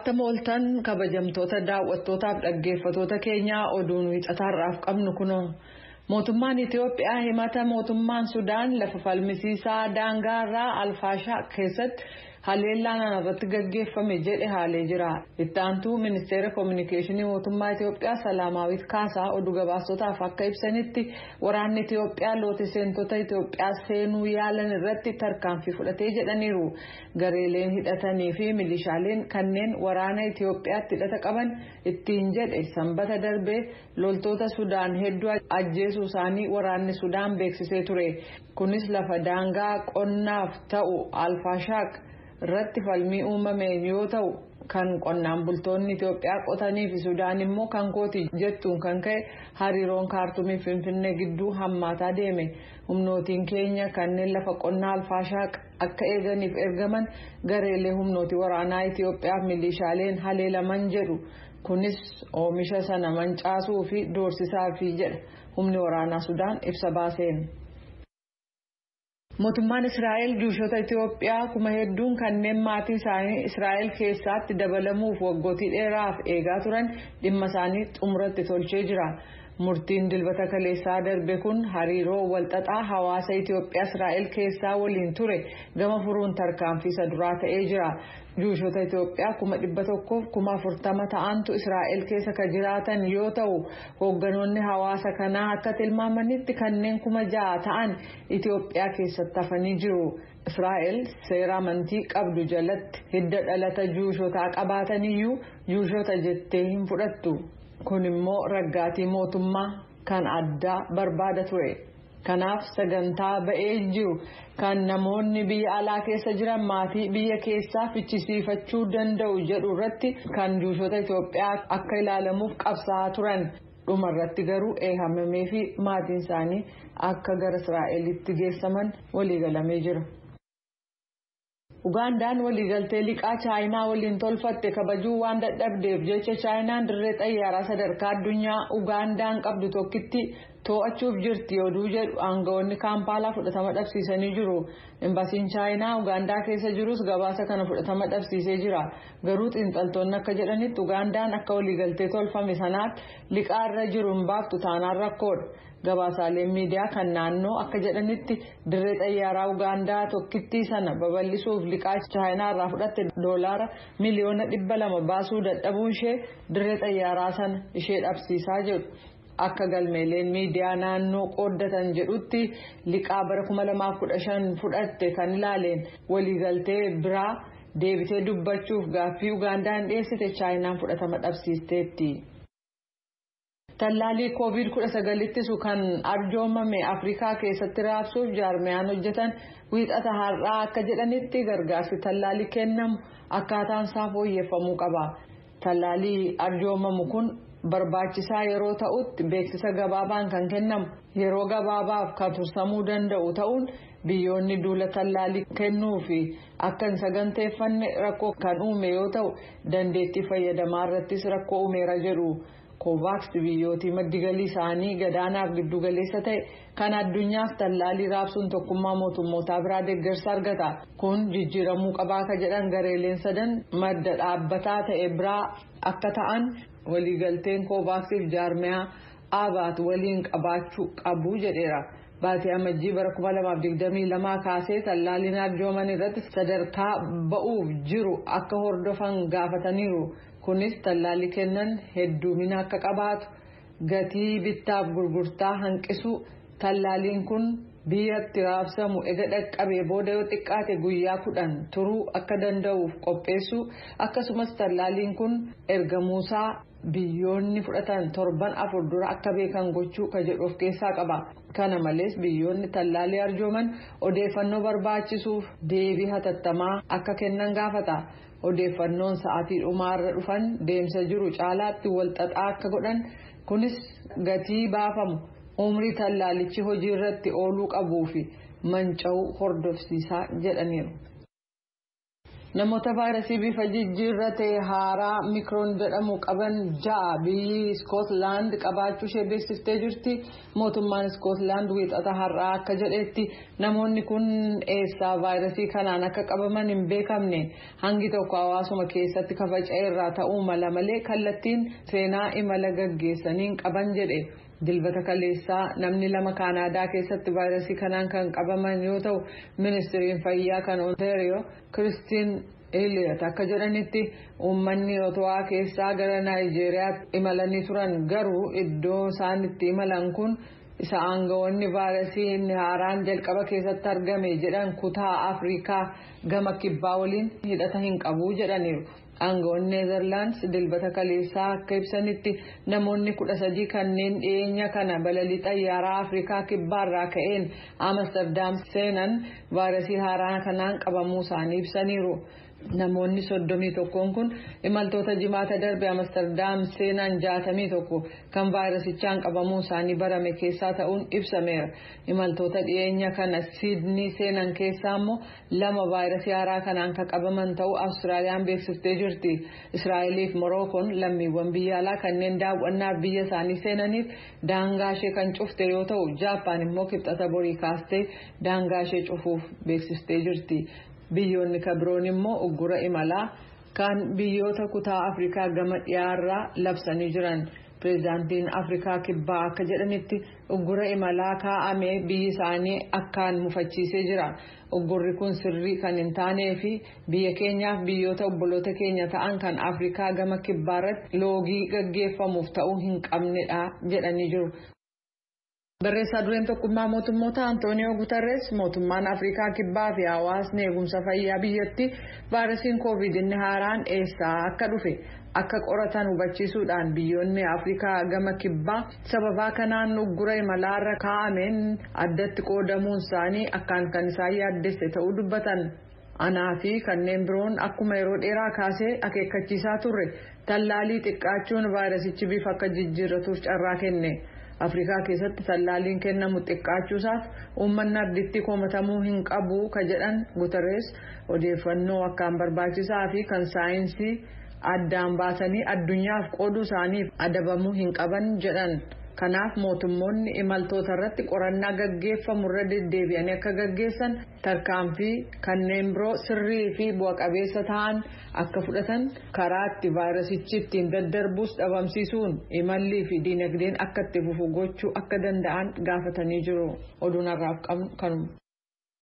Akka ooltan kabajamtoota daawwattootaaf dhaggeeffattoota keenyaa oduun wiixataarraaf qabnu kunoo. Mootummaan Itiyoophiyaa himata mootummaan Sudaan lafa falmisiisaa daangaarraa Alfaashaa keessatti haleellaan irratti gaggeeffame jedhe haalee jira. Itti aantuu ministeera koominikeeshinii mootummaa Itiyoophiyaa Salaamaawit Kaasaa oduu gabaasotaaf akka ibsanitti waraanni Itiyoophiyaa loote seentota Itiyoophiyaa seenuu yaalan irratti tarkaanfii fudhatee jedhaniiru. Gareeleen hidhatanii fi milishaaleen kanneen waraana Itiyoophiyaatti hidhata qaban ittiin jedhe sanbata darbee loltoota Sudaan hedduu ajjeesuu isaanii waraanni Sudaan beeksisee ture. Kunis lafa daangaa qonnaaf ta'u Alfaashaaq irratti falmii uumameen yoo ta'u kan qonnaan bultoonni Itiyoophiyaa qotanii fi Sudaan immoo kan kooti jettuun kan ka'e hariiroon kaartumii Finfinnee gidduu hammaataa deeme. Humnootiin keenya kanneen lafa qonnaa Alfaashaaq akka eeganiif ergaman gareelee humnootii waraanaa Itiyoophiyaa fi milishaaleen haleelaman jedhu. Kunis oomisha sana mancaasuu fi doorsisaa fi jedha humni waraanaa Sudaan ibsa baaseen. Mootummaan Israa'el juushota Itiyoophiyaa kuma hedduun kanneen maatii isaanii Israa'el keessatti dabalamuuf waggootii dheeraaf eegaa turan dhimma isaanii xumuratti tolchee jira. Murtiin dilbata kaleessaa darbe kun hariiroo walxaxaa hawaasa Itiyoophiyaa Israa'el keessaa waliin ture gama furuun tarkaanfii isa duraa ta'ee jira. Juushota Itiyoophiyaa 140,000 ta'antu Israa'el keessa kan jiraatan yoo ta'u hoogganoonni hawaasa kanaa akka tilmaamanitti kanneen 6,000 ta'an Itiyoophiyaa keessatti hafanii jiru. Israa'el seera amantii qabdu jalatti hidda dhalata juushotaa qabaataniyyuu juushota jettee hin fudhattu. Kun immoo raggaatii mootummaa kan addaa barbaada ture. Kanaaf sagantaa ba'ee jiru kan namoonni biyya alaa keessa jiran maatii biyya keessaa fichisiifachuu danda'u jedhu irratti kan juushota Itiyoophiyaa akka ilaalamuuf qabsaa'aa turan. Dhuma irratti garuu eehamamee fi maatiin isaanii akka gara Israa'elitti geessaman waliigalamee jira. Ugaandaan waliigaltee liqaa Chaayinaa waliin tolfatte kabajuu waan dadhabdeef jecha Chaayinaan dirree xayyaaraa sadarkaa addunyaa Ugaandaan qabdu tokkitti to'achuuf jirti oduu jedhu aangawoonni Kaampaalaa fudhatama dhabsiisanii jiru. Imbaasiin Chaayinaa Ugaandaa keessa jirus gabaasa kana fudhatama dhabsiisee jira. Garuu xiinxaltoonni akka jedhanitti Ugaandaan akka waliigaltee tolfame sanaatti liqaa irra jiru hin baaftu taanaan rakkoodha. Gabaasaaleen miidiyaa kan naannoo akka jedhanitti dirree xayyaaraa Ugaandaa tokkittii sana babal'isuuf liqaa Chaayinaa irraa fudhatte doolaara 200,000,000 baasuu dadhabuun ishee dirree xayyaaraa sana ishee dhabsiisaa jedhu. Akka galmeeleen miidiyaa naannoo qooddatan jedhutti liqaa bara 2015 fudhatte kan ilaaleen waliigaltee biraa deebitee dubbachuuf gaaffii Ugaandaan dhiyeessite Chaayinaan fudhatama dhabsiisteetti. Tallaalii COVID-19 ittisu kan arjoomame Afrikaa keessatti raabsuuf jaarmiyaan hojjetan wiixata har'aa akka jedhanitti gargaarsi tallaalii kennamu akkaataan isaa fooyyeffamuu qaba. Tallaalii arjoomamu kun barbaachisaa yeroo ta'utti beeksisa gabaabaan kan kennamu yeroo gabaabaaf kan tursamuu danda'u ta'uun biyyoonni duula tallaalii kennuu fi akka hin saganteeffanne rakkoo kan uume yoo ta'u dandeettii fayyadamaa irrattis rakkoo uumeera jedhu. Kovaaks biyyootii maddi galii isaanii gadaanaaf giddugaleessa ta'e kan addunyaaf tallaalii raabsuun tokkummaa mootummootaa biraa deeggarsa argata. Kun jijjiiramuu qabaa ka jedhan gareeleen sadan madda dhaabbataa ta'e biraa akka ta'an waliigalteen koovaaksiif jaarmiyaa aabaat waliin qabaachuu qabu jedheera. Baatii amajjii bara 2022 kaasee tallaaliin arjooman irratti sadarkaa ba'uuf jiru akka hordofan gaafataniiru. Kunis tallaalii kennan hedduumina akka qabaatu gatii bittaaf gurgurtaa hanqisuu tallaaliin kun biyyatti raabsamu ega dhaqqabee booda yoo xiqqaate guyyaa 10 turuu akka danda'uuf qopheessuu akkasumas tallaaliin kun ergamuusaa biyyoonni fudhatan torban 4 dura akka beekan gochuu ka jedhu of keessaa qaba. Kana malees biyyoonni tallaalii arjooman odeeffannoo barbaachisuuf deebii hatattamaa akka kennan gaafata. Odeeffannoon sa'aatii dhumaarra dhufan deemsa jiru caalaatti walxaxaa akka godhan kunis gatii baafamu umrii tallaalichi hojii irratti ooluu qabuu fi manca'uu hordofsiisaa jedhaniiru. Namoota vaayirasii bifa jijjiirrate haaraa Omikroon jedhamu qaban 6 biyyi Iskootlaand qabaachuu ishee beeksiftee jirti. Mootummaan Iskootlaand wiixata har'aa akka jedhetti namoonni kun eessaa vaayirasii kanaan akka qabaman hin beekamne, hangi tokko hawaasuma keessatti kafaca'e irraa ta'uu mala malee kallattiin seenaa imala gaggeessaniin qaban jedhe. Dilbata kaleessaa namni 2 Kaanaadaa keessatti vaayirasii kanaan kan qabaman yoo ta'u, ministiriin fayyaa kan Ontaariyoo Kiristiin Eliyot akka jedhanitti uummanni Otowaa keessaa gara Naayijeeriyaatti imalanii turan, garuu iddoo isaan itti imalan kun isa aangawoonni vaayirasii inni haaraan jalqaba keessatti argame jedhan kutaa Afrikaa gama kibbaa waliin hidhata hin qabu jedhaniiru. Aangawoonni Neezerlaandis dilbata kaleessaa akka ibsanitti namoonni 13 kanneen dhiyeenya kana balalii xayyaaraa Afrikaa kibbaarraa ka'een Amsterdam seenan vaayirasii haaraa kanaan qabamuu isaanii ibsaniiru. Namoonni 31 kun imaltoota jimaata darbe Amsterdam seenan 61 kan vaayirasichaan qabamuu isaanii barame keessaa ta'uun ibsameera. Imaltoota dhiyeenya kana Siidnii seenan keessaa immoo 2 vaayirasii haaraa kanaan kan qabaman ta'uu Awustiraaliyaan beeksiftee jirti. Israa'eliif Morookoon lammiiwwan biyya alaa kanneen daawwannaaf biyya isaanii seenaniif daangaa ishee kan cufte yoo ta'u, Jaappaan immoo kibxata borii kaastee daangaa ishee cufuuf beeksiftee jirti. Biyyoonni kabiroon immoo uggura imalaa kan biyyoota kutaa Afrikaa gama dhiyaarraa labsanii jiran. Pireezidaantiin Afrikaa kibbaa akka jedhanitti uggura imalaa kaa'ame biyyi isaanii akkaan mufachiisee jira. Uggurri kun sirrii kan hin taanee fi biyya keenyaaf biyyoota obboloota keenya ta'an kan Afrikaa gama kibbaarratti loogii gaggeeffamuuf ta'uu hin qabnedha jedhanii jiru. Barreessaa dureen tokkummaa mootummoota Antooniyoo Guterres mootummaan Afrikaa kibbaa fi hawaasni eegumsa fayyaa biyyattii vaayirasiin koovid inni haaraan eessaa akka dhufe akka qoratan hubachiisuudhaan biyyoonni Afrikaa gama kibbaa sababaa kanaan uggura imalaarra kaa'ameen addatti qoodamuun isaanii akkaan kan isaan yaaddesse ta'uu dubbatan. Anaa fi kanneen biroon akkuma yeroo dheeraa kaasee akeekkachiisaa turre, tallaalii xiqqaachuun vaayirasichi bifa akka jijjiirratuuf carraa kenne. Afrikaa keessatti tallaaliin kennamu xiqqaachuusaaf uummanni arditti komatamuu hin qabu ka jedhan Guterres, odeeffannoo akkaan barbaachisaa fi kan saayinsii addaan baasanii addunyaaf qooduu isaaniif adabamuu hin qaban jedhan. Kanaaf mootummoonni imaltoota irratti qorannaa gaggeeffamu irra deddeebi'anii akka gaggeessan, tarkaanfii kanneen biroo sirrii fi bu'a qabeessa ta'an akka fudhatan, karaa itti vaayirasichi ittiin daddarbus dhabamsiisuun imallii fi diinagdeen akka itti fufu gochuu akka danda'an gaafatanii jiru. Oduun har'aaf qabnu kanuma.